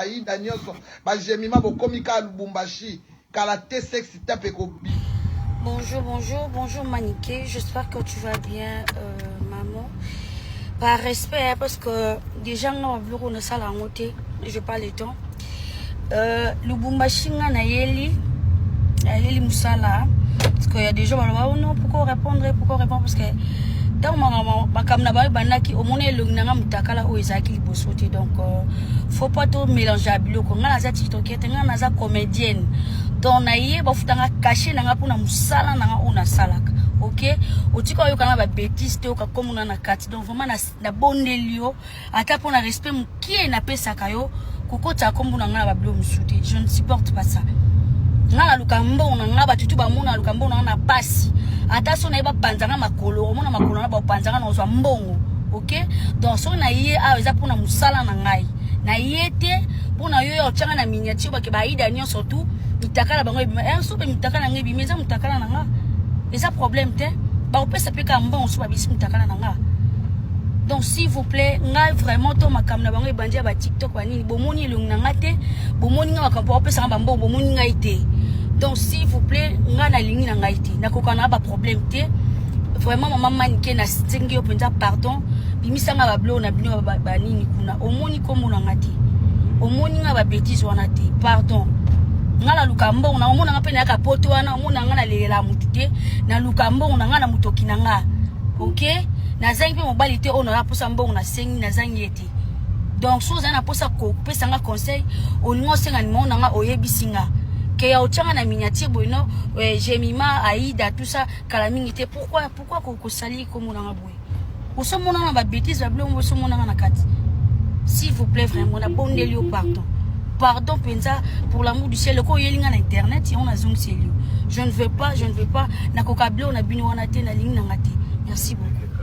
Aida nyonso bajemima bokomi kaka Lubumbashi kala te sexe tape ekobima. Bonjour, bonjour, bonjour Maniké, j'espère que tu vas bien, maman. Par respect, hein, parce que déjà, nga biloko nasala yango te, je pas le temps. Lubumbashi nga nayeli, nayeli mosala, parce que y a des gens baloba: "Oh non, pourquoi répondre, pourquoi répondre?" Parce que ntango makambo na bango ebandaki, omona elongi na nga motakala oyo ezalaki liboso te. Donc faut pas to mélange ya biloko. Nga naza tiktoker te, nga naza comédienne. Donc naye bafutanga cachet na nga mpona mosala na nga oyo nasalaka. Ok, otika oyokanga babêtises te, oyoka komona na kati. Donc vraiment nabondeli yo, ata mpona respect mokie napesaka yo, kokotaka kombo na nga na babilo mosusu te. Je ne supporte pas ça. Nga naluka mbongo na nga, bato tu bamona naluka mbongo na nga na pasi. Ata so naye bapanzanga makolo, omona makolo na bapanzanga na kozwa mbongo. Ok, donc soki na ye awa eza mpona mosala na ngai. Na ye te mpona yo ya otianga na miniature bake baida nyonso tu mitakala bango ebima. So mpe mitakala na ngai ebima, eza motakala na nga, eza problème te. Bakopesa mpe kaka mbongo so babisi mitakala na nga. Donc s'il vous plaît, ngai vraiment to makambo na bango ebandi ya batiktok banini, bomoni elongi na nga te, bomoni nga makambo bakopesanga bambongo, bomoni ngai te. Donc s'il vous plaît, ngai nalingi na ngai te, nakoka na baproblème te. Vraiment, mama Manike, nasengi yo mpenza pardon, bimisanga babiloko na bino banini kuna. Omoni kombo na nga te, omoni nga babêtises wana te. Pardon, nga naluka mbongo na omona nga mpe nayaka poto wana, omona nga nalelela motu te. Naluka mbongo na nga na motoki na nga. Ok, nazangi mpe mobali te oyo naza mposa mbongo nasengi, nazangi ye te. Donc so ozali na mposa kopesa nga conseil, olingi osenga nimero na nga, oyebisi nga ke ya otianga na miniature boye no Jemima Aida, tout ça kala mingi te. Pourquoi, pourquoi kosali komonanga boye? Osomonanga babêtises, babiloko osomonanga na kati. S'il vous plaît, vraiment nabondeli yo, pardon, pardon mpenza, pour l'amour du ciel. Loko oyeli nga na internet yango, nazongiseli yo. Je ne veux pas, je ne veux pas. Nakoka biloko na bino wana te, nalingi nanga te. Merci beaucoup.